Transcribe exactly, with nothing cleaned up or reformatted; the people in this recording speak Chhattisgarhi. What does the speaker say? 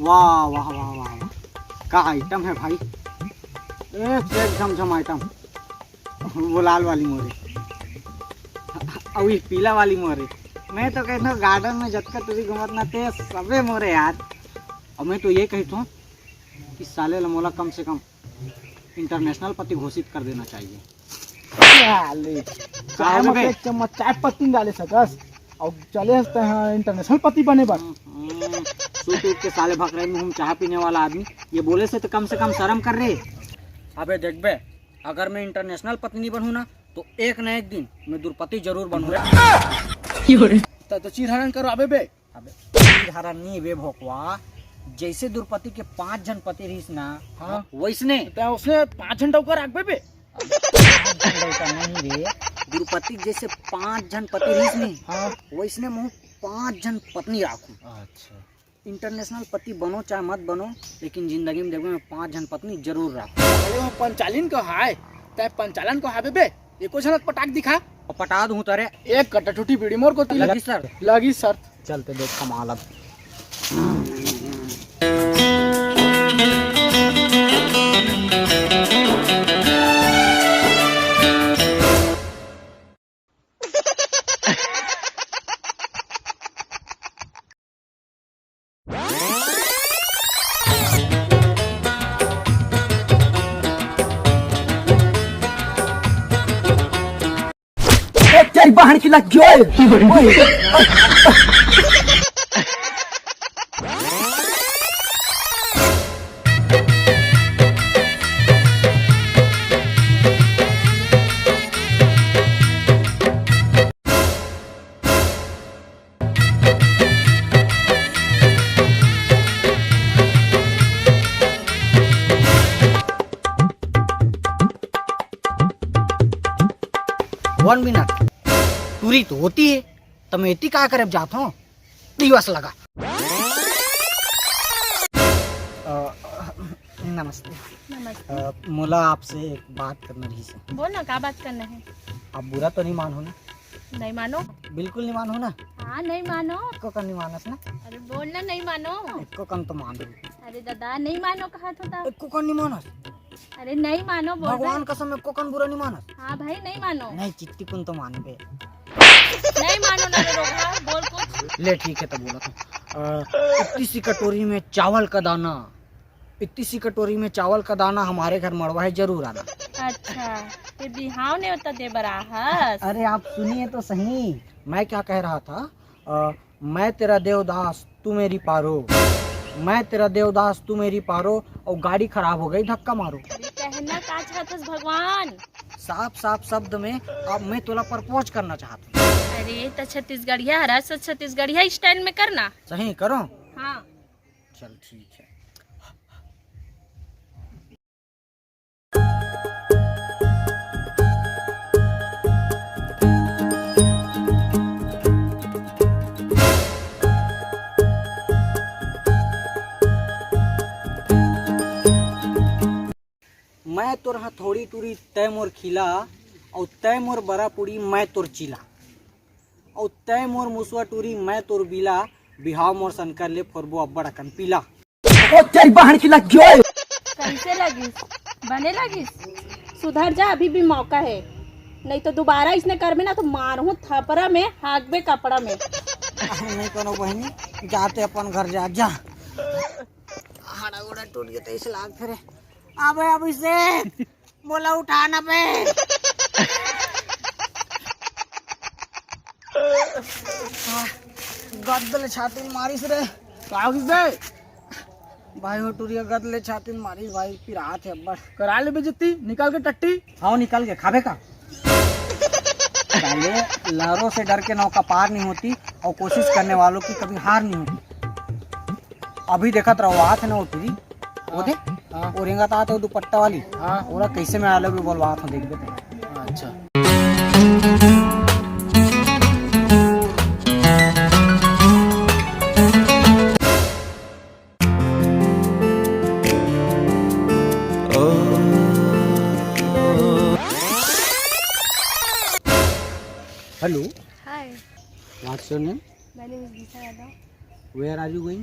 वाह, वाह, वाह, वाह, वाह। का आइटम है भाई, एक से एक झमझम आइटम। वो लाल वाली मोरे, अउ ये पीला वाली मोरे। मैं तो कहता हूँ, गार्डन में जतका टूरी घूमत ना, ते सबे मोरे यार। और मैं तो ये कहता हूँ कि साले ला मोला कम से कम इंटरनेशनल पति घोषित कर देना चाहिए। साले, का चाय होगे में बे? एक चम्मच चाय पत्ती डाले सकस, और चले हस तैं इंटरनेशनल पति बने बर। हम्म, सूत उठ के साले भकरे मुंह में चाय पीने वाला आदमी ये बोले से तो कम से कम शर्म कर रे। अबे देख बे, अगर मैं इंटरनेशनल पति नहीं बनूँ ना, तो एक ना एक दिन मैं दुरपति जरूर बनूँ। त, तो चीर हरण करो अबे बे। अबे चीर हरण नहीं बे भोकवा, जैसे दुरपति के पांच झन पति रहिस ना, हाँ। वैसने। त उसने पांच झन डौकर राखबे बे। अबे पांच झन डौकर नहीं रे, दुरपति के जैसे पांच झन पति रहिस नहीं, हाँ। वैसने महूँ पांच झन पत्नी राखूं। अच्छा। इंटरनेशनल पति बनो चाहे मत बनो, लेकिन जिंदगी में देखबे मैं पांच झन पत्नी जरूर राखूं। अरे वो पंचालिन को हाय, तैं पंचालन को हाबे बे, एको झलक पटाक दिखा। और पटा दूं तरे। एक कट्टा ठूठी बीड़ी मोर कोती लगी लग-, सर। लगी सर। चलते देख कमाल अब। ए, तेरी बहन की लग गई। One minute, टूरी तो होती है, त मैं एती का करे जात हूँ, दिवस लगा। अ, नमस्ते। नमस्ते। अ, मोला आपसे एक बात करना रहिस। बोल ना, का बात करना है? आप बुरा तो नहीं मानो ना? नहीं मानो। बिल्कुल नहीं मानो ना? हाँ, नहीं मानो। एको कन नहीं मानस ना? अरे बोल ना, नहीं मानो। एको कन तो मान। अरे दादा, नहीं मानो कहा तो था। एको कन नहीं मानस? अरे नहीं मानो बोल भगवान रहे। कसम, एको कन बुरा नहीं मानस। हाँ भाई, नहीं मानो। नहीं, चित्ती कुन तो मानबे। नहीं मानो ना रे रोगहा, बोल कुछ। ले ठीक है, तो बोला था। अ, इतनी सी कटोरी में चावल का दाना, इतनी सी कटोरी में चावल का दाना, हमारे घर मड़वा है, जरूर आना। अच्छा, ते बिहाव नेवता दे बर आहस। अरे आप सुनिए तो सही, मैं क्या कह रहा था। अ, मैं तेरा देवदास, तू मेरी पारो। मैं तेरा देवदास, तू मेरी पारो, और गाड़ी खराब हो गई, धक्का मारो। अरे कहना का चाहत हस भगवान? साफ साफ शब्द में अब मैं तोला प्रपोज करना चाहत हूँ। अरे त छत्तीसगढ़िया हरा स, छत्तीसगढ़िया स्टाइल में करना। सही करो। हाँ। चल ठीक है। मैं तोर हथौड़ी टूरी, तै मोर खीला, अउ तै मोर बरा पूड़ी, मैं तोर चीला, अउ तै मोर मुसवा टूरी, मैं तोर बीला, बिहाव मोर शंकर ले फोरबो अब्बड़ अकन पीला। ओ तेरी बहन की लग गई। कैसे लगिस? बने लगिस? सुधर जा, अभी भी मौका है, नहीं तो दोबारा इसने करबे ना तो मारहूँ थपरा में, हाँकबे कपड़ा में। नहीं कोनो बहिनी, जाते अपन घर जा, जा। हाड़ा गोड़ा टूट गया तो इस लाग फिरे। अबे अभिषेक, मोला उठा ना बे। गद ले छाती में मारिस रे। का होगिस बे? भाई हो टुरिया गद ले छाती में मारिस भाई, पिरात है अब्बड़। करा ले बेइज्जती, निकाल के टट्टी। हाँ, निकाल के खाबे का? साले, लहरों से डर के नौका पार नहीं होती और कोशिश करने वालों की कभी हार नहीं होती। अभी देखत रहो, आत है ना वो टुरी, वो दे, हाँ। वो रेंगत आत है वो दुपट्टा वाली, हाँ। ओला कैसे मैं I love you बोलवात हूँ, देखबे तो। अच्छा। Hello. Hi. What's your name? My name is Disha Yadav. Where are you going?